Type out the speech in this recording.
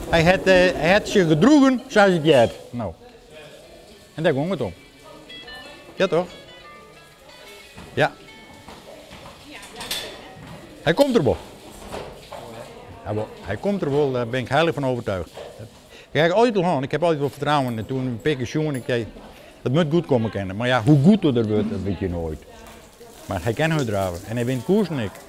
Hy hat, hy hat sich gedroegen sa as it heart. No. En dêr gong it om. Ja toch? Ja. Hy komt der wol. Hy komt der wol, dêr bin ik heilig fan overtuigd. Ik ha altyd al hân, ik ha altyd wol fertrouwen en toen in pear kear sjoen, ik tink, dat moat goed komme kinne. Mar ja, hoe goed er der wurdt, dat wit je noait. Mar hy kin hurddrave en hy wint koersen ek.